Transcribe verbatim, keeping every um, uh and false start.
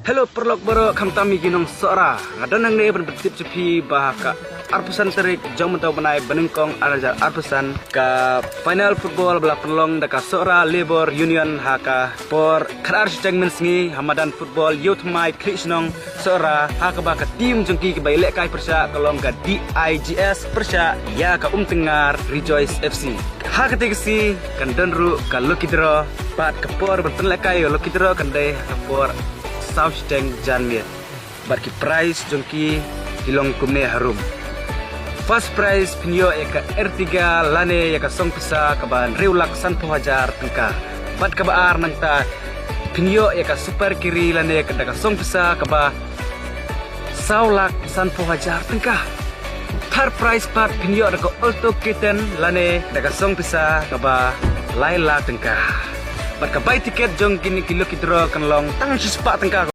Hello paralok baroh, khamtam ïa ki nong Sohra. Nga don hangne ban pyntip sha phi ba ha ka arphew san tarik jong mynta u bnai ba nyngkong ar hajar arphew san, ka final football ba la pynlong da ka Sohra Labour Union ha ka por khatar shiteng mynsngi ha madan football Ïewthymmai Khliehshnong Sohra, ha kaba ka team jong ki kaba ïalehkai pyrshah ka long ka D I G S pyrshah ïa ka Umtyngngar Rejoice F C. Ha kata ka sngi kan don ruh ka lucky draw, bad ka por ban pynlehkai ïa ka lucky draw kan dei ha ka por saw shiteng janmiet. Bad ki prize jong ki ki long kumne harum. First prize phin ïoh ïa ka Ertiga lane ïa ka song pisa kaba hynriew lak sanphew hajar tyngka. Bad kaba ar nangta phin ïoh ïa ka Super Carry lane ka da ka song pisa kaba saw lak sanphew hajar tyngka. Third prize pat phin ïoh da ka Alto K ten lane da ka song pisa kaba lai lak tyngka. Bad ka bai tiket jong kine ki lucky draw kan long tang shispah tyngka.